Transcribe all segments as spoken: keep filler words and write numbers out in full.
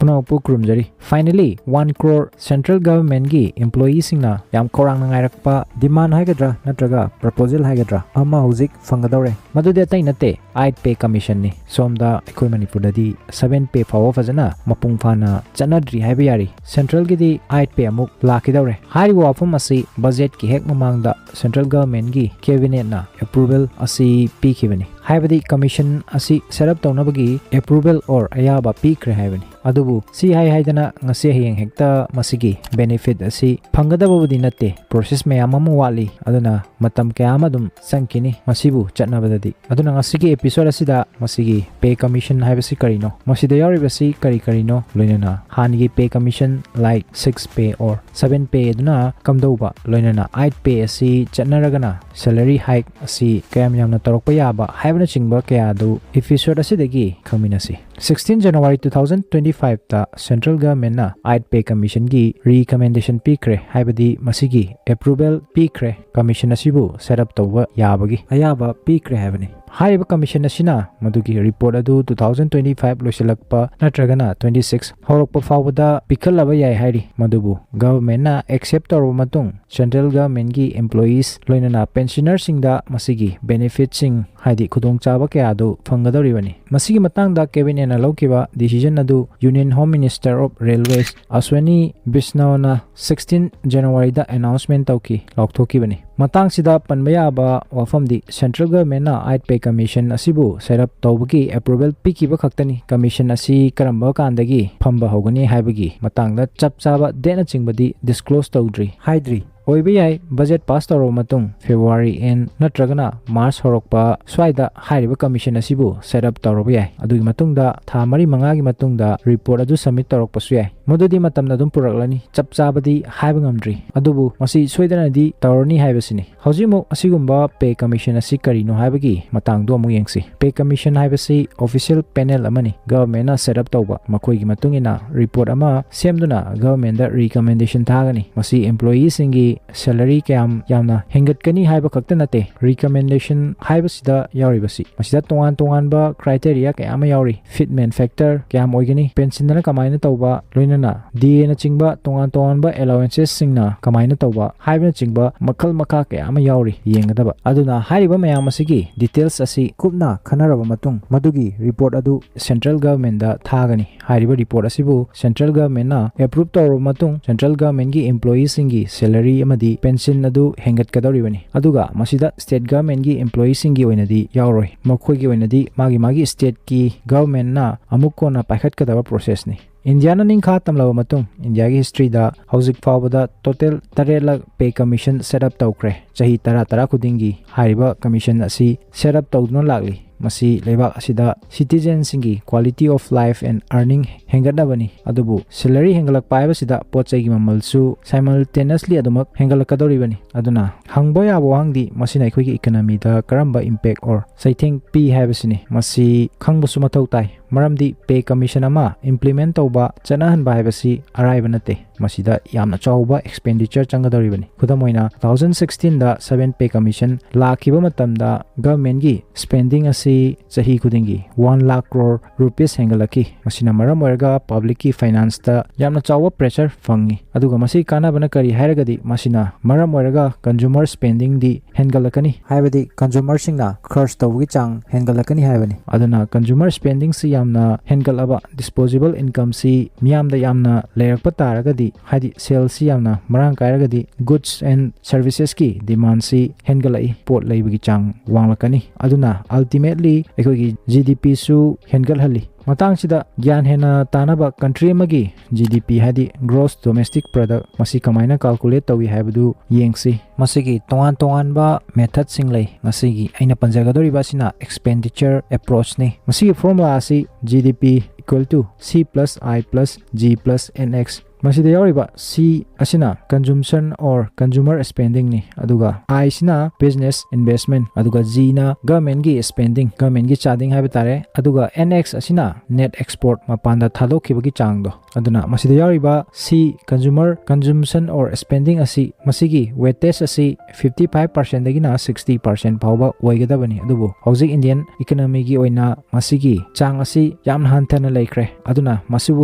ꯄꯨꯝꯅꯃꯛꯄꯨ ꯈꯨꯔꯨꯝꯖꯔꯤ꯫ Finally, one crore central governmentꯀꯤ employeeꯁꯤꯡꯅ ꯌꯥꯝ ꯈꯧꯔꯥꯡꯅ ꯉꯥꯏꯔꯛꯄ demand ꯍꯥꯏꯒꯗ꯭ꯔꯥ ꯅꯠꯇ꯭ꯔꯒ proposal ꯍꯥꯏꯒꯗ꯭ꯔꯥ ꯑꯃ ꯍꯧꯖꯤꯛ ꯐꯪꯒꯗꯧꯔꯦ꯫ ꯃꯗꯨꯗꯤ ꯑꯇꯩ ꯅꯠꯇꯦ, eight pay commissionꯅꯤ꯫ ꯁꯣꯝꯗ ꯑꯩꯈꯣꯏ ꯃꯅꯤꯄꯨꯔꯗꯗꯤ seven pay ꯐꯥꯎꯕ ꯐꯖꯅ ꯃꯄꯨꯡ ꯐꯥꯅ ꯆꯠꯅꯗ꯭ꯔꯤ ꯍꯥꯏꯕ ꯌꯥꯔꯤ꯫ Centralꯒꯤꯗꯤ eight pay ꯑꯃꯨꯛ ꯂꯥꯛꯈꯤꯗꯧꯔꯦ꯫ ꯍꯥꯏꯔꯤꯕ ꯋꯥꯐꯝ ꯑꯁꯤ budgetꯀꯤ ꯍꯦꯛ ꯃꯃꯥꯡꯗ central governmentꯀꯤ cabinetꯅ approval ꯑꯁꯤ ꯄꯤꯈꯤꯕꯅꯤ꯫ ꯍꯥꯏꯕꯗꯤ commission ꯑꯁꯤ set up ꯇꯧꯅꯕꯒꯤ approval or ꯑꯌꯥꯕ ꯄꯤꯈ꯭ꯔꯦ ꯍꯥꯏꯕꯅꯤ꯫ ꯑꯗꯨꯕꯨ ꯁꯤ ꯍꯥꯏ ꯍꯥꯏꯗꯅ ꯉꯁꯤ ꯍꯌꯦꯡ ꯍꯦꯛꯇ ꯃꯁꯤꯒꯤ benefit ꯑꯁꯤ ꯐꯪꯒꯗꯕꯕꯨꯗꯤ ꯅꯠꯇꯦ꯫ Process ꯃꯌꯥꯝ ꯑꯃ ꯋꯥꯠꯂꯤ꯫ ꯑꯗꯨꯅ ꯃꯇꯝ ꯀꯌꯥ ꯑꯃ ꯑꯗꯨꯝ ꯆꯪꯈꯤꯅꯤ ꯃꯁꯤꯕꯨ ꯆꯠꯅꯕꯗꯗꯤ꯫ ꯑꯗꯨꯅ ꯉꯁꯤꯒꯤ episode ꯑꯁꯤꯗ ꯃꯁꯤꯒꯤ pay commission ꯍꯥꯏꯕꯁꯤ ꯀꯔꯤꯅꯣ, ꯃꯁꯤꯗ ꯌꯥꯎꯔꯤꯕꯁꯤ ꯀꯔꯤ ꯀꯔꯤꯅꯣ, ꯂꯣꯏꯅꯅ ꯍꯥꯟꯅꯒꯤ pay commission like six pay or seven pay ꯑꯗꯨꯅ ꯀꯝꯗꯧꯕ, ꯂꯣꯏꯅꯅ eight pay ꯑꯁꯤ ꯆꯠꯅꯔꯒꯅ salary hike ꯑꯁꯤ ꯀꯌꯥꯝ ꯌꯥꯝꯅ ꯇꯧꯔꯛꯄ ꯌꯥꯕ ꯍꯥꯏꯕꯅꯆꯤꯡꯕ ꯀꯌꯥ ꯑꯗꯨ episode ꯑꯁꯤꯗꯒꯤ ꯈꯪꯃꯤꯟꯅꯁꯤ꯫ Sixteen January two thousand twenty fiveꯇ central governmentꯅ eight pay commissionꯒꯤ recommendation ꯄꯤꯈ꯭ꯔꯦ, ꯍꯥꯏꯕꯗꯤ ꯃꯁꯤꯒꯤ approval ꯄꯤꯈ꯭ꯔꯦ, commission ꯑꯁꯤꯕꯨ set up ꯇꯧꯕ ꯌꯥꯕꯒꯤ ꯑꯌꯥꯕ ꯄꯤꯈ꯭ꯔꯦ ꯍꯥꯏꯕꯅꯤ꯫ ꯍꯥꯏꯔꯤꯕ commission ꯑꯁꯤꯅ ꯃꯗꯨꯒꯤ report ꯑꯗꯨ two thousand twenty five ꯂꯣꯏꯁꯤꯜꯂꯛꯄ ꯅꯠꯇ꯭ꯔꯒꯅ twenty six ꯍꯧꯔꯛꯄ ꯐꯥꯎꯕꯗ ꯄꯤꯈꯠꯂꯕ ꯌꯥꯏ ꯍꯥꯏꯔꯤ꯫ ꯃꯗꯨꯕꯨ governmentꯅ accept ꯇꯧꯔꯕ ꯃꯇꯨꯡ central governmentꯀꯤ employees ꯂꯣꯏꯅꯅ pensionerꯁꯤꯡꯗ ꯃꯁꯤꯒꯤ benefitꯁꯤꯡ ꯍꯥꯏꯗꯤ ꯈꯨꯗꯣꯡꯆꯥꯕ ꯀꯌꯥ ꯑꯗꯨ ꯐꯪꯒꯗꯧꯔꯤꯕꯅꯤ꯫ ꯃꯁꯤꯒꯤ ꯃꯇꯥꯡꯗ cabinetꯅ ꯂꯧꯈꯤꯕ decision ꯑꯗꯨ Union Home Minister of Railways Ashwini Vaishnawana sixteen Januaryꯗ announcement ꯇꯧꯈꯤ, ꯂꯥꯎꯊꯣꯛꯈꯤꯕꯅꯤ꯫ ꯃꯇꯥꯡꯁꯤꯗ ꯄꯟꯕ ꯌꯥꯕ ꯋꯥꯐꯝꯗꯤ central governmentꯅ eight pay commission ꯑꯁꯤꯕꯨ set up ꯇꯧꯕꯒꯤ approval ꯄꯤꯈꯤꯕ ꯈꯛꯇꯅꯤ꯫ Commission ꯑꯁꯤ ꯀꯔꯝꯕ ꯀꯥꯟꯗꯒꯤ ꯐꯝꯕ ꯍꯧꯒꯅꯤ ꯍꯥꯏꯕꯒꯤ ꯃꯇꯥꯡꯗ ꯆꯞ ꯆꯥꯕ dateꯅꯆꯤꯡꯕꯗꯤ disclose ꯇꯧꯗ꯭ꯔꯤ, ꯍꯥꯏꯗ꯭ꯔꯤ꯫ ꯑꯣꯏꯕ ꯌꯥꯏ, budget pass ꯇꯧꯔꯕ ꯃꯇꯨꯡ February end ꯅꯠꯇ꯭ꯔꯒꯅ March ꯍꯧꯔꯛꯄ ꯁ꯭ꯋꯥꯏꯗ ꯍꯥꯏꯔꯤꯕ commission ꯑꯁꯤꯕꯨ set up ꯇꯧꯔꯕ ꯌꯥꯏ꯫ ꯑꯗꯨꯒꯤ ꯃꯇꯨꯡꯗ ꯊꯥ ꯃꯔꯤ ꯃꯉꯥꯒꯤ ꯃꯇꯨꯡꯗ report ꯑꯗꯨ submit ꯇꯧꯔꯛꯄꯁꯨ ꯌꯥꯏ꯫ ꯃꯗꯨꯗꯤ ꯃꯇꯝꯅ ꯑꯗꯨꯝ ꯄꯨꯔꯛꯂꯅꯤ, ꯆꯞ ꯆꯥꯕꯗꯤ ꯍꯥꯏꯕ ꯉꯝꯗ꯭ꯔꯤ꯫ ꯑꯗꯨꯕꯨ ꯃꯁꯤ ꯁꯣꯏꯗꯅꯗꯤ ꯇꯧꯔꯅꯤ ꯍꯥꯏꯕꯁꯤꯅꯤ꯫ ꯍꯧꯖꯤꯛꯃꯨꯛ ꯑꯁꯤꯒꯨꯝꯕ pay commission ꯑꯁꯤ ꯀꯔꯤꯅꯣ ꯍꯥꯏꯕꯒꯤ ꯃꯇꯥꯡꯗꯣ ꯑꯃꯨꯛ ꯌꯦꯡꯁꯤ꯫ Pay commission ꯍꯥꯏꯕꯁꯤ official panel ꯑꯃꯅꯤ, government ꯅ set up ꯇꯧꯕ꯫ ꯃꯈꯣꯏꯒꯤ ꯃꯇꯨꯡ ꯏꯟꯅ report ꯑꯃ ꯁꯦꯝꯗꯨꯅ government ꯗ recommendation ꯊꯥꯒꯅꯤ꯫ ꯃꯁꯤ employee ꯁꯤꯡꯒꯤ salary ꯀꯌꯥꯝ ꯌꯥꯝꯅ ꯍꯦꯟꯒꯠꯀꯅꯤ ꯍꯥꯏꯕ ꯈꯛꯇ ꯅꯠꯇꯦ꯫ Recommendation ꯍꯥꯏꯕꯁꯤꯗ ꯌꯥꯎꯔꯤꯕꯁꯤ, ꯃꯁꯤꯗ ꯇꯣꯉꯥꯟ ꯇꯣꯉꯥꯟꯕ criteria ꯀꯌꯥ ꯑꯃ ꯌꯥꯎꯔꯤ꯫ Fitment factor ꯀꯌꯥꯝ ꯑꯣꯏꯒꯅꯤ, pension ꯅ ꯀꯃꯥꯏꯅ ꯇꯧꯕ, ꯂꯣꯏꯅꯅ D A ꯅꯆꯤꯡꯕ ꯇꯣꯉꯥꯟ ꯇꯣꯉꯥꯟꯕ allowances ꯁꯤꯡꯅ ꯀꯃꯥꯏꯅ ꯇꯧꯕ ꯍꯥꯏꯕꯅꯆꯤꯡꯕ ꯃꯈꯜ ꯃꯈꯥ ꯀꯌꯥ ꯑꯃ ꯌꯥꯎꯔꯤ ꯌꯦꯡꯒꯗꯕ꯫ ꯑꯗꯨꯅ ꯍꯥꯏꯔꯤꯕ ꯃꯌꯥꯝ ꯑꯁꯤꯒꯤ details ꯑꯁꯤ ꯀꯨꯞꯅ ꯈꯟꯅꯔꯕ ꯃꯇꯨꯡ, ꯃꯗꯨꯒꯤ report ꯑꯗꯨ central government ꯗ ꯊꯥꯒꯅꯤ꯫ ꯍꯥꯏꯔꯤꯕ report ꯑꯁꯤꯕꯨ central government ꯅ approve ꯇꯧꯔꯕ ꯃꯇꯨꯡ, central government ꯀꯤ employee ꯁꯤꯡꯒꯤ salary ꯑꯃꯗꯤ pension ꯑꯗꯨ ꯍꯦꯟꯒꯠꯀꯗꯧꯔꯤꯕꯅꯤ꯫ ꯑꯗꯨꯒ ꯃꯁꯤꯗ state government ꯀꯤ employee ꯁꯤꯡꯒꯤ ꯑꯣꯏꯅꯗꯤ ꯌꯥꯎꯔꯣꯏ꯫ ꯃꯈꯣꯏꯒꯤ ꯑꯣꯏꯅꯗꯤ ꯃꯥꯒꯤ ꯃꯥꯒꯤ state ꯀꯤ government ꯅ ꯑꯃꯨꯛ ꯀꯣꯟꯅ ꯄꯥꯏꯈꯠꯀꯗꯕ process ꯅꯤ꯫ ꯏꯟꯗꯤꯌꯥꯅ ꯅꯤꯡꯈꯥ ꯇꯝꯂꯕ ꯃꯇꯨꯡ, ꯏꯟꯗꯤꯌꯥꯒꯤ history ꯗ ꯍꯧꯖꯤꯛ ꯐꯥꯎꯕꯗ total ꯇꯔꯦꯠꯂꯛ pay commission set up ꯇꯧꯈ꯭ꯔꯦ꯫ ꯆꯍꯤ ꯇꯔꯥ ꯇꯔꯥ ꯈꯨꯗꯤꯡꯒꯤ ꯍꯥꯏꯔꯤꯕ commission ꯑꯁꯤ set up ꯇꯧꯗꯨꯅ ꯂꯥꯛꯂꯤ꯫ ꯃꯁꯤ ꯂꯩꯕꯥꯛ ꯑꯁꯤꯗ citizen ꯁꯤꯡꯒꯤ quality of life and earning ꯍꯦꯟꯒꯠꯅꯕꯅꯤ꯫ ꯑꯗꯨꯕꯨ salary ꯍꯦꯟꯒꯠꯂꯛꯄ ꯍꯥꯏꯕꯁꯤꯗ ꯄꯣꯠ ꯆꯩꯒꯤ ꯃꯃꯜꯁꯨ simultaneously ꯑꯗꯨꯃꯛ ꯍꯦꯟꯒꯠꯂꯛꯀꯗꯧꯔꯤꯕꯅꯤ꯫ ꯑꯗꯨꯅ ꯍꯪꯕ ꯌꯥꯕ ꯋꯥꯍꯪꯗꯤ, ꯃꯁꯤꯅ ꯑꯩꯈꯣꯏꯒꯤ economy ꯗ ꯀꯔꯝꯕ impact or ꯆꯩꯊꯦꯡ ꯄꯤ ꯍꯥꯏꯕꯁꯤꯅꯤ꯫ ꯃꯁꯤ ꯈꯪꯕꯁꯨ ꯃꯊꯧ ꯇꯥꯏ, ꯃꯔꯝꯗꯤ pay commission ꯑꯃ implement ꯇꯧꯕ, ꯆꯠꯅꯍꯟꯕ ꯍꯥꯏꯕꯁꯤ ꯑꯔꯥꯏꯕ ꯅꯠꯇꯦ꯫ ꯃꯁꯤꯗ ꯌꯥꯝꯅ ꯆꯥꯎꯕ expenditure ꯆꯪꯒꯗꯧꯔꯤꯕꯅꯤ꯫ ꯈꯨꯗꯝ ꯑꯣꯏꯅ, two thousand sixteen ꯗ seven pay commission ꯂꯥꯛꯈꯤꯕ ꯃꯇꯝꯗ government ꯀꯤ spending ꯑꯁꯤ ꯆꯍꯤ ꯈꯨꯗꯤꯡꯒꯤ one lakh crore rupees ꯍꯦꯟꯒꯠꯂꯛꯈꯤ꯫ ꯃꯁꯤꯅ ꯃꯔꯝ ꯑꯣꯏꯔꯒ public ꯀꯤ finance ꯇ ꯌꯥꯝꯅ ꯆꯥꯎꯕ pressure ꯐꯪꯉꯤ꯫ ꯑꯗꯨꯒ ꯃꯁꯤ ꯀꯥꯟꯅꯕꯅ ꯀꯔꯤ ꯍꯥꯏꯔꯒꯗꯤ, ꯃꯁꯤꯅ ꯃꯔꯝ ꯑꯣꯏꯔꯒ consumer spending ꯗꯤ ꯍꯦꯟꯒꯠꯂꯛꯀꯅꯤ, ꯍꯥꯏꯕꯗꯤ consumer ꯁꯤꯡꯅ ꯈꯔꯆ ꯇꯧꯕꯒꯤ ꯆꯥꯡ ꯍꯦꯟꯒꯠꯂꯛꯀꯅꯤ ꯍꯥꯏꯕꯅꯤ꯫ ꯑꯗꯨꯅ consumer spending ꯁꯤ ꯌꯥꯝꯅ ꯍꯦꯟꯒꯠꯂꯕ, disposable income ꯁꯤ ꯃꯤꯌꯥꯝꯗ ꯌꯥꯝꯅ ꯂꯩꯔꯛꯄ ꯇꯥꯔꯒꯗꯤ, ꯍꯥꯏꯗꯤ ꯁꯦꯜꯁꯤ ꯌꯥꯝꯅ ꯃꯔꯥꯡ ꯀꯥꯏꯔꯒꯗꯤ goods and servicesꯀꯤ demandꯁꯤ ꯍꯦꯟꯒꯠꯂꯛꯏ, ꯄꯣꯠ ꯂꯩꯕꯒꯤ ꯆꯥꯡ ꯋꯥꯡꯂꯛꯀꯅꯤ꯫ ꯑꯗꯨꯅ ultimately ꯑꯩꯈꯣꯏꯒꯤ GDPꯁꯨ ꯍꯦꯟꯒꯠꯍꯜꯂꯤ꯫ ꯃꯇꯥꯡꯁꯤꯗ ꯒ꯭ꯌꯥꯟ ꯍꯦꯟꯅ ꯇꯥꯅꯕ country ꯑꯃꯒꯤ GDP ꯍꯥꯏꯗꯤ gross domestic product ꯃꯁꯤ ꯀꯃꯥꯏꯅ calculate ꯇꯧꯏ ꯍꯥꯏꯕꯗꯨ ꯌꯦꯡꯁꯤ꯫ ꯃꯁꯤꯒꯤ ꯇꯣꯉꯥꯟ ꯇꯣꯉꯥꯟꯕ methodꯁꯤꯡ ꯂꯩ꯫ ꯉꯁꯤꯒꯤ ꯑꯩꯅ ꯄꯟꯖꯒꯗꯧꯔꯤꯕ ꯑꯁꯤꯅ expenditure approachꯅꯤ꯫ ꯃꯁꯤꯒꯤ formula ꯑꯁꯤ GDP equal to C plus I plus G plus N X꯫ ꯃꯁꯤꯗ ꯌꯥꯎꯔꯤꯕ C ꯑꯁꯤꯅ consumption or consumer spendingꯅꯤ, ꯑꯗꯨꯒ I ꯁꯤꯅ business investment, ꯑꯗꯨꯒ G ꯅ governmentꯀꯤ spending, governmentꯀꯤ ꯆꯥꯗꯤꯡ ꯍꯥꯏꯕ ꯇꯥꯔꯦ, ꯑꯗꯨꯒ N X ꯑꯁꯤꯅ net export, ꯃꯄꯥꯟꯗ ꯊꯥꯗꯣꯛꯈꯤꯕꯒꯤ ꯆꯥꯡꯗꯣ꯫ ꯑꯗꯨꯅ ꯃꯁꯤꯗ ꯌꯥꯎꯔꯤꯕ C, consumer consumption or spending ꯑꯁꯤ, ꯃꯁꯤꯒꯤ weightage ꯑꯁꯤ fifty five percentꯗꯒꯤꯅ sixty percent ꯐꯥꯎꯕ ꯑꯣꯏꯒꯗꯕꯅꯤ꯫ ꯑꯗꯨꯕꯨ ꯍꯧꯖꯤꯛ Indian economyꯒꯤ ꯑꯣꯏꯅ ꯃꯁꯤꯒꯤ ꯆꯥꯡ ꯑꯁꯤ ꯌꯥꯝꯅ ꯍꯟꯊꯅ ꯂꯩꯈ꯭ꯔꯦ꯫ ꯑꯗꯨꯅ ꯃꯁꯤꯕꯨ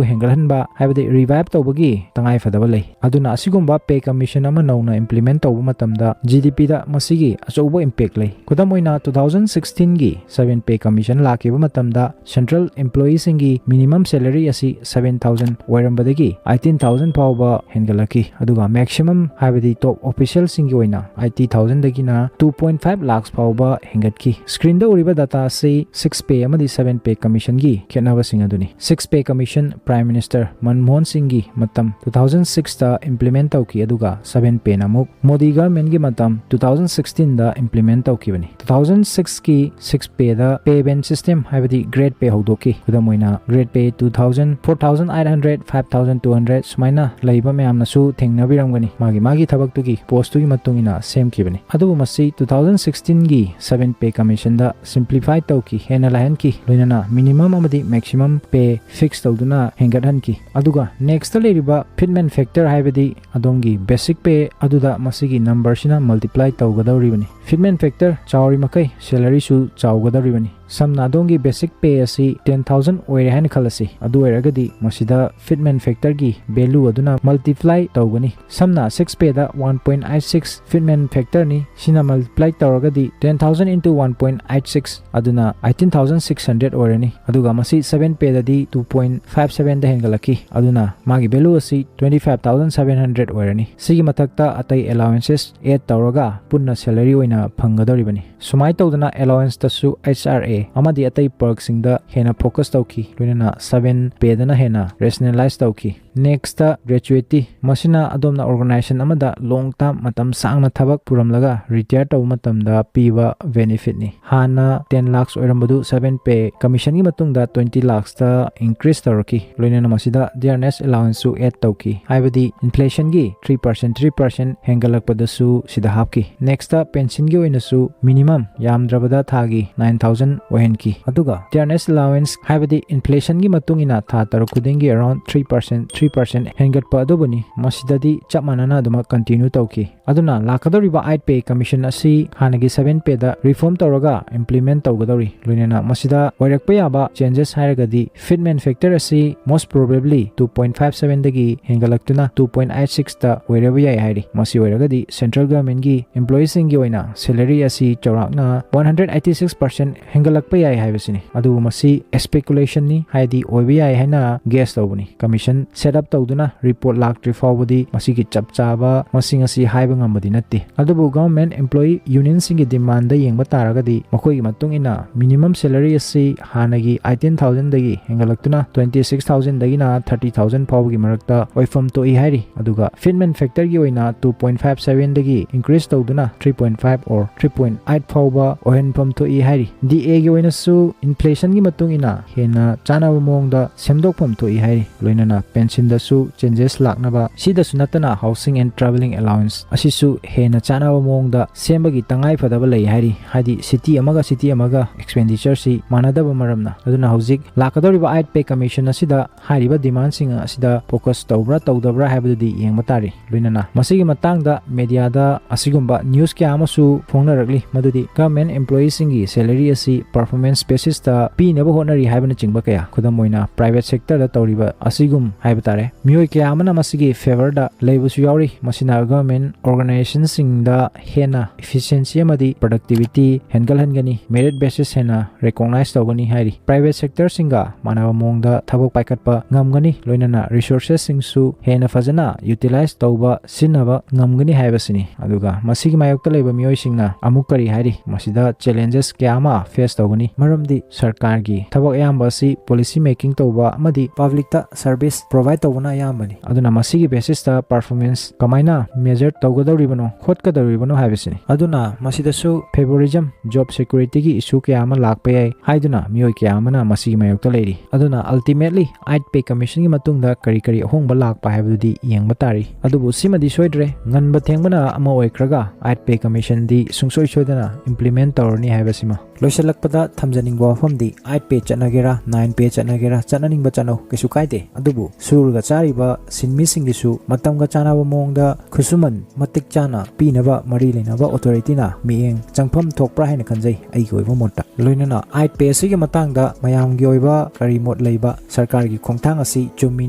ꯍꯦꯟꯒꯠꯍꯟꯕ ꯍꯥꯏꯕꯗꯤ revive ꯇꯧꯕꯒꯤ ꯇꯉꯥꯏꯐꯗꯕ ꯂꯩ꯫ ꯑꯗꯨꯅ ꯑꯁꯤꯒꯨꯝꯕ pay commission ꯑꯃ ꯅꯧꯅ implement ꯇꯧꯕ ꯃꯇꯝꯗ GDPꯗ ꯃꯁꯤꯒꯤ ꯑꯆꯧꯕ impact ꯂꯩ꯫ ꯈꯨꯗꯝ ꯑꯣꯏꯅ, two thousand sixteenꯒꯤ seven pay commission ꯂꯥꯛꯈꯤꯕ ꯃꯇꯝꯗ central employeeꯁꯤꯡꯒꯤ minimum salary ꯑꯁꯤ seven thousand ꯑꯣꯏꯔꯝꯕꯗꯒꯤ eighteen thousand ꯐꯥꯎꯕ ꯍꯦꯟꯒꯠꯂꯛꯈꯤ꯫ ꯑꯗꯨꯒ maximum ꯍꯥꯏꯕꯗꯤ top officialꯁꯤꯡꯒꯤ ꯑꯣꯏꯅ eighty thousandꯗꯒꯤꯅ two point five lakhs ꯐꯥꯎꯕ ꯍꯦꯟꯒꯠꯈꯤ꯫ Screenꯗ ꯎꯔꯤꯕ data ꯑꯁꯤ six pay ꯑꯃꯗꯤ seven pay commissionꯒꯤ ꯈꯦꯠꯅꯕꯁꯤꯡ ꯑꯗꯨꯅꯤ꯫ Six pay commission Prime Minister Manmohan ꯁꯤꯡꯒꯤ ꯃꯇꯝ two thousand sixꯇ implement ꯇꯧꯈꯤ, ꯑꯗꯨꯒ seven payꯅ ꯑꯃꯨꯛ ꯃꯣꯗꯤ governmentꯀꯤ ꯃꯇꯝ two thousand sixteenꯗ implement ꯇꯧꯈꯤꯕꯅꯤ꯫ Two thousand sixꯀꯤ six payꯗ pay band system, ꯍꯥꯏꯕꯗꯤ grade pay ꯍꯧꯗꯣꯛꯈꯤ꯫ ꯈꯨꯗꯝ ꯑꯣꯏꯅ, grade pay two thousand, four thousand eight hundred, five thousand two hundred ꯁꯨꯃꯥꯏꯅ ꯂꯩꯕ ꯃꯌꯥꯝꯅꯁꯨ ꯊꯦꯡꯅꯕꯤꯔꯝꯒꯅꯤ꯫ ꯃꯥꯒꯤ ꯃꯥꯒꯤ ꯊꯕꯛꯇꯨꯒꯤ postꯇꯨꯒꯤ ꯃꯇꯨꯡ ꯏꯟꯅ ꯁꯦꯝꯈꯤꯕꯅꯤ꯫ ꯑꯗꯨꯕꯨ ꯃꯁꯤ two thousand sixteenꯒꯤ seven pay commissionꯗ simplify ꯇꯧꯈꯤ, ꯍꯦꯟꯅ ꯂꯥꯏꯍꯟꯈꯤ, ꯂꯣꯏꯅꯅ minimum ꯑꯃꯗꯤ maximum pay fix ꯇꯧꯗꯨꯅ ꯍꯦꯟꯒꯠꯍꯟꯈꯤ꯫ ꯑꯗꯨꯒ nextꯇ ꯂꯩꯔꯤꯕ fitment factor, ꯍꯥꯏꯕꯗꯤ ꯑꯗꯣꯝꯒꯤ basic pay ꯑꯗꯨꯗ ꯃꯁꯤꯒꯤ numberꯁꯤꯅ multiply ꯇꯧꯒꯗꯧꯔꯤꯕꯅꯤ꯫ Fitment factor ꯆꯥꯎꯔꯤ ꯃꯈꯩ salaryꯁꯨ ꯆꯥꯎꯒꯗꯧꯔꯤꯕꯅꯤ꯫ ꯁꯝꯅ ꯑꯗꯣꯝꯒꯤ basic pay ꯑꯁꯤ ten thousand ꯑꯣꯏꯔꯦ ꯍꯥꯏꯅ ꯈꯜꯂꯁꯤ꯫ ꯑꯗꯨ ꯑꯣꯏꯔꯒꯗꯤ ꯃꯁꯤꯗ fitment factorꯒꯤ value ꯑꯗꯨꯅ multiply ꯇꯧꯒꯅꯤ꯫ ꯁꯝꯅ six payꯗ one point eight six fitment factorꯅꯤ꯫ ꯁꯤꯅ multiply ꯇꯧꯔꯒꯗꯤ ten thousand into one point eight six, ꯑꯗꯨꯅ eighteen thousand six hundred ꯑꯣꯏꯔꯅꯤ꯫ ꯑꯗꯨꯒ ꯃꯁꯤ seven payꯗꯗꯤ two point five sevenꯗ ꯍꯦꯟꯒꯠꯂꯛꯈꯤ꯫ ꯑꯗꯨꯅ ꯃꯥꯒꯤ value ꯑꯁꯤ twenty five thousand seven hundred ꯑꯣꯏꯔꯅꯤ꯫ ꯁꯤꯒꯤ ꯃꯊꯛꯇ ꯑꯇꯩ allowances add ꯇꯧꯔꯒ ꯄꯨꯟꯅ salary ꯑꯣꯏꯅ ꯐꯪꯒꯗꯧꯔꯤꯕꯅꯤ꯫ ꯁꯨꯃꯥꯏꯅ ꯇꯧꯗꯅ allowanceꯇꯁꯨ H R A ꯑꯃꯗꯤ ꯑꯇꯩ perkꯁꯤꯡꯗ ꯍꯦꯟꯅ focus ꯇꯧꯈꯤ, ꯂꯣꯏꯅꯅ seven payꯗꯅ ꯍꯦꯟꯅ rationalize ꯇꯧꯈꯤ꯫ Nextꯇ gratuity, ꯃꯁꯤꯅ ꯑꯗꯣꯝꯅ organization ꯑꯃꯗ long term, ꯃꯇꯝ ꯁꯥꯡꯅ ꯊꯕꯛ ꯄꯨꯔꯝꯂꯒ retire ꯇꯧꯕ ꯃꯇꯝꯗ ꯄꯤꯕ benefitꯅꯤ꯫ ꯍꯥꯟꯅ ten lakhs ꯑꯣꯏꯔꯝꯕꯗꯨ seven pay commissionꯒꯤ ꯃꯇꯨꯡꯗ twenty lakhsꯇ increase ꯇꯧꯔꯛꯈꯤ꯫ ꯂꯣꯏꯅꯅ ꯃꯁꯤꯗ dearness allowanceꯁꯨ add ꯇꯧꯈꯤ, ꯍꯥꯏꯕꯗꯤ inflationꯒꯤ three percent, three percent ꯍꯦꯟꯒꯠꯂꯛꯄꯗꯁꯨ ꯁꯤꯗ ꯍꯥꯞꯈꯤ꯫ Nextꯇ pensionꯒꯤ ꯑꯣꯏꯅꯁꯨ minimum ꯌꯥꯝꯗ꯭ꯔꯕꯗ ꯊꯥꯒꯤ nine thousand ꯑꯣꯏꯍꯟꯈꯤ꯫ ꯑꯗꯨꯒ dearness allowance, ꯍꯥꯏꯕꯗꯤ inflationꯒꯤ ꯃꯇꯨꯡ ꯏꯟꯅ ꯊꯥ ꯇꯔꯨꯛ ꯈꯨꯗꯤꯡꯒꯤ around three percent, three percent ꯍꯦꯟꯒꯠꯄ ꯑꯗꯨꯕꯨꯅꯤ꯫ ꯃꯁꯤꯗꯗꯤ ꯆꯞ ꯃꯥꯟꯅꯅ ꯑꯗꯨꯃꯛ continue ꯇꯧꯈꯤ꯫ ꯑꯗꯨꯅ ꯂꯥꯛꯀꯗꯧꯔꯤꯕ eight pay commission ꯑꯁꯤ ꯍꯥꯟꯅꯒꯤ seven payꯗ reform ꯇꯧꯔꯒ implement ꯇꯧꯒꯗꯧꯔꯤ꯫ ꯂꯣꯏꯅꯅ ꯃꯁꯤꯗ ꯑꯣꯏꯔꯛꯄ ꯌꯥꯕ changes ꯍꯥꯏꯔꯒꯗꯤ fitment factor ꯑꯁꯤ most probably two point five sevenꯗꯒꯤ ꯍꯦꯟꯒꯠꯂꯛꯇꯨꯅ two point eight sixꯇ ꯑꯣꯏꯔꯕ ꯌꯥꯏ ꯍꯥꯏꯔꯤ꯫ ꯃꯁꯤ ꯑꯣꯏꯔꯒꯗꯤ central governmentꯒꯤ employeeꯁꯤꯡꯒꯤ ꯑꯣꯏꯅ salary ꯑꯁꯤ ꯆꯥꯎꯔꯥꯛꯅ one hundred eighty six percent ꯍꯦꯟꯒꯠꯂꯛꯄ ꯌꯥꯏ ꯍꯥꯏꯕꯁꯤꯅꯤ꯫ ꯑꯗꯨꯕꯨ ꯃꯁꯤ speculationꯅꯤ, ꯍꯥꯏꯗꯤ ꯑꯣꯏꯕ ꯌꯥꯏ ꯍꯥꯏꯅ guess ꯇꯧꯕꯅꯤ꯫ Commission set up ꯇꯧꯗꯨꯅ report ꯂꯥꯛꯇ꯭ꯔꯤ ꯐꯥꯎꯕꯗꯤ ꯃꯁꯤꯒꯤ ꯆꯞ ꯆꯥꯕ ꯃꯁꯤꯡ ꯑꯁꯤ ꯍꯥꯏꯕ ꯉꯝꯕꯗꯤ ꯅꯠꯇꯦ꯫ ꯑꯗꯨꯕꯨ government employee unionꯁꯤꯡꯒꯤ demandꯗ ꯌꯦꯡꯕ ꯇꯥꯔꯒꯗꯤ ꯃꯈꯣꯏꯒꯤ ꯃꯇꯨꯡ ꯏꯟꯅ minimum salary ꯑꯁꯤ ꯍꯥꯟꯅꯒꯤ eighteen thousandꯗꯒꯤ ꯍꯦꯟꯒꯠꯂꯛꯇꯨꯅ twenty six thousandꯗꯒꯤꯅ thirty thousand ꯐꯥꯎꯕꯒꯤ ꯃꯔꯛꯇ ꯑꯣꯏꯐꯝ ꯊꯣꯛꯏ ꯍꯥꯏꯔꯤ꯫ ꯑꯗꯨꯒ fitment factorꯒꯤ ꯑꯣꯏꯅ two point five sevenꯗꯒꯤ increase ꯇꯧꯗꯨꯅ three point five or three point eight ꯐꯥꯎꯕ ꯑꯣꯏꯍꯟꯐꯝ ꯊꯣꯛꯏ ꯍꯥꯏꯔꯤ꯫ DAꯒꯤ ꯑꯣꯏꯅꯁꯨ inflationꯒꯤ ꯃꯇꯨꯡ ꯏꯟꯅ ꯍꯦꯟꯅ ꯆꯥꯅꯕ ꯃꯑꯣꯡꯗ ꯁꯦꯝꯗꯣꯛꯐꯝ ꯊꯣꯛꯏ ꯍꯥꯏꯔꯤ꯫ ꯂꯣꯏꯅꯅ pensionꯗꯁꯨ changes ꯂꯥꯛꯅꯕ, ꯁꯤꯗꯁꯨ ꯅꯠꯇꯅ housing and travelling allowance ꯑꯁꯤꯁꯨ ꯍꯦꯟꯅ ꯆꯥꯅꯕ ꯃꯑꯣꯡꯗ ꯁꯦꯝꯕꯒꯤ ꯇꯉꯥꯏ ꯐꯗꯕ ꯂꯩ ꯍꯥꯏꯔꯤ꯫ ꯍꯥꯏꯗꯤ city ꯑꯃꯒ city ꯑꯃꯒ expenditureꯁꯤ ꯃꯥꯟꯅꯗꯕ ꯃꯔꯝꯅ꯫ ꯑꯗꯨꯅ ꯍꯧꯖꯤꯛ ꯂꯥꯛꯀꯗꯧꯔꯤꯕ eight pay commission ꯑꯁꯤꯗ ꯍꯥꯏꯔꯤꯕ demandꯁꯤꯡ ꯑꯁꯤꯗ focus ꯇꯧꯕ꯭ꯔꯥ ꯇꯧꯗꯕ꯭ꯔꯥ ꯍꯥꯏꯕꯗꯨꯗꯤ ꯌꯦꯡꯕ ꯇꯥꯔꯤ꯫ ꯂꯣꯏꯅꯅ ꯃꯁꯤꯒꯤ ꯃꯇꯥꯡꯗ mediaꯗ ꯑꯁꯤꯒꯨꯝꯕ news ꯀꯌꯥ ꯑꯃꯁꯨ ꯐꯣꯡꯅꯔꯛꯂꯤ, ꯃꯗꯨꯗꯤ government employeeꯁꯤꯡꯒꯤ salary ꯑꯁꯤ performance basisꯇ ꯄꯤꯅꯕ ꯍꯣꯠꯅꯔꯤ ꯍꯥꯏꯕꯅꯆꯤꯡꯕ ꯀꯌꯥ, ꯈꯨꯗꯝ ꯑꯣꯏꯅ private sectorꯗ ꯇꯧꯔꯤꯕ ꯑꯁꯤꯒꯨꯝ ꯍꯥꯏꯕ ꯇꯥꯔꯦ꯫ ꯃꯤꯑꯣꯏ ꯀꯌꯥ ꯑꯃꯅ ꯃꯁꯤꯒꯤ favorꯗ ꯂꯩꯕꯁꯨ ꯌꯥꯎꯔꯤ꯫ ꯃꯁꯤꯅ government organizationꯁꯤꯡꯗ ꯍꯦꯟꯅ efficiency ꯑꯃꯗꯤ productivity ꯍꯦꯟꯒꯠꯍꯟꯒꯅꯤ, merit basis ꯍꯦꯟꯅ recognize ꯇꯧꯒꯅꯤ ꯍꯥꯏꯔꯤ꯫ Private sectorꯁꯤꯡꯒ ꯃꯥꯟꯅꯕ ꯃꯑꯣꯡꯗ ꯊꯕꯛ ꯄꯥꯏꯈꯠꯄ ꯉꯝꯒꯅꯤ, ꯂꯣꯏꯅꯅ resourcesꯁꯤꯡꯁꯨ ꯍꯦꯟꯅ ꯐꯖꯅ utilize ꯇꯧꯕ, ꯁꯤꯖꯤꯟꯅꯕ ꯉꯝꯒꯅꯤ ꯍꯥꯏꯕꯁꯤꯅꯤ꯫ ꯑꯗꯨꯒ ꯃꯁꯤꯒꯤ ꯃꯥꯌꯣꯛꯇ ꯂꯩꯕ ꯃꯤꯑꯣꯏꯁꯤꯡꯅ ꯑꯃꯨꯛ ꯀꯔꯤ ꯍꯥꯏꯔꯤ? ꯃꯁꯤꯗ challenges ꯀꯌꯥ ꯑꯃ face ꯇꯧꯒꯅꯤ, ꯃꯔꯝꯗꯤ ꯁꯔꯀꯥꯔꯒꯤ ꯊꯕꯛ ꯑꯌꯥꯝꯕ ꯑꯁꯤ policy making ꯇꯧꯕ ꯑꯃꯗꯤ publicꯇ service provide ꯇꯧꯕꯅ ꯑꯌꯥꯝꯕꯅꯤ꯫ ꯑꯗꯨꯅ ꯃꯁꯤꯒꯤ basisꯇ performance ꯀꯃꯥꯏꯅ measure ꯇꯧꯒꯗꯧꯔꯤꯕꯅꯣ, ꯈꯣꯠꯀꯗꯧꯔꯤꯕꯅꯣ ꯍꯥꯏꯕꯁꯤꯅꯤ꯫ ꯑꯗꯨꯅ ꯃꯁꯤꯗꯁꯨ favorism, job securityꯒꯤ issue ꯀꯌꯥ ꯑꯃ ꯂꯥꯛꯄ ꯌꯥꯏ ꯍꯥꯏꯗꯨꯅ ꯃꯤꯑꯣꯏ ꯀꯌꯥ ꯑꯃꯅ ꯃꯁꯤꯒꯤ ꯃꯥꯌꯣꯛꯇ ꯂꯩꯔꯤ꯫ ꯑꯗꯨꯅ ultimately eight pay commissionꯒꯤ ꯃꯇꯨꯡꯗ ꯀꯔꯤ ꯀꯔꯤ ꯑꯍꯣꯡꯕ ꯂꯥꯛꯄ ꯍꯥꯏꯕꯗꯨꯗꯤ ꯌꯦꯡꯕ ꯇꯥꯔꯤ꯫ ꯑꯗꯨꯕꯨ ꯁꯤꯃꯗꯤ ꯁꯣꯏꯗ꯭ꯔꯦ, ꯉꯟꯕ ꯊꯦꯡꯕꯅ ꯑꯃ ꯑꯣꯏꯈ꯭ꯔꯒ eight pay commissionꯗꯤ ꯁꯨꯡꯁꯣꯏ ꯁꯣꯏꯗꯅ implement ꯇꯧꯔꯅꯤ ꯍꯥꯏꯕꯁꯤꯃ꯫ ꯂꯣꯏꯁꯤꯜꯂꯛꯄꯗ ꯊꯝꯖꯅꯤꯡꯕ ꯋꯥꯐꯝꯗꯤ eight pay ꯆꯠꯅꯒꯦꯔꯥ, nine pay ꯆꯠꯅꯒꯦꯔꯥ, ꯆꯠꯅꯅꯤꯡꯕ ꯆꯠꯅꯧ, ꯀꯩꯁꯨ ꯀꯥꯏꯗꯦ꯫ ꯑꯗꯨꯕꯨ ꯁꯨꯔꯒ ꯆꯥꯔꯤꯕ ꯁꯤꯟꯃꯤꯁꯤꯡꯒꯤꯁꯨ ꯃꯇꯝꯒ ꯆꯥꯟꯅꯕ ꯃꯑꯣꯡꯗ ꯈꯨꯠꯁꯨꯃꯟ ꯃꯇꯤꯛ ꯆꯥꯅ ꯄꯤꯅꯕ ꯃꯔꯤ ꯂꯩꯅꯕ authorityꯅ ꯃꯤꯠꯌꯦꯡ ꯆꯪꯐꯝ ꯊꯣꯛꯄ꯭ꯔꯥ ꯍꯥꯏꯅ ꯈꯟꯖꯩ, ꯑꯩꯒꯤ ꯑꯣꯏꯕ ꯃꯣꯠꯇ꯫ ꯂꯣꯏꯅꯅ eight pay ꯑꯁꯤꯒꯤ ꯃꯇꯥꯡꯗ ꯃꯌꯥꯝꯒꯤ ꯑꯣꯏꯕ ꯀꯔꯤ ꯃꯣꯠ ꯂꯩꯕ, ꯁꯔꯀꯥꯔꯒꯤ ꯈꯣꯡꯊꯥꯡ ꯑꯁꯤ ꯆꯨꯝꯃꯤ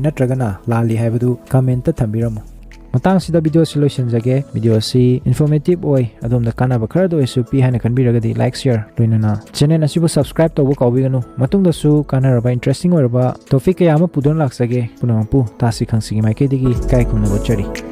ꯅꯠꯇ꯭ꯔꯒꯅ ꯂꯥꯜꯂꯤ ꯍꯥꯏꯕꯗꯨ commentꯇ ꯊꯝꯕꯤꯔꯝꯃꯨ꯫ ꯃꯇꯥꯡꯁꯤꯗ video ꯑꯁꯤ ꯂꯣꯏꯁꯤꯟꯖꯒꯦ꯫ Video ꯑꯁꯤ informative ꯑꯣꯏ, ꯑꯗꯣꯝꯗ ꯀꯥꯟꯅꯕ ꯈꯔꯗ ꯑꯣꯏꯔꯁꯨ ꯄꯤ ꯍꯥꯏꯅ ꯈꯟꯕꯤꯔꯒꯗꯤ like, share, ꯂꯣꯏꯅꯅ channel ꯑꯁꯤꯕꯨ subscribe ꯇꯧꯕ ꯀꯥꯎꯕꯤꯒꯅꯨ꯫ ꯃꯇꯨꯡꯗꯁꯨ ꯀꯥꯟꯅꯔꯕ, interesting ꯑꯣꯏꯔꯕ topic ꯀꯌꯥ ꯑꯃ ꯄꯨꯗꯨꯅ ꯂꯥꯛꯆꯒꯦ꯫ ꯄꯨꯝꯅꯃꯛꯄꯨ ꯇꯥꯁꯤ ꯈꯪꯁꯤꯒꯤ ꯃꯥꯏꯀꯩꯗꯒꯤ ꯏꯀꯥꯏ ꯈꯨꯝꯅꯕ ꯎꯠꯆꯔꯤ꯫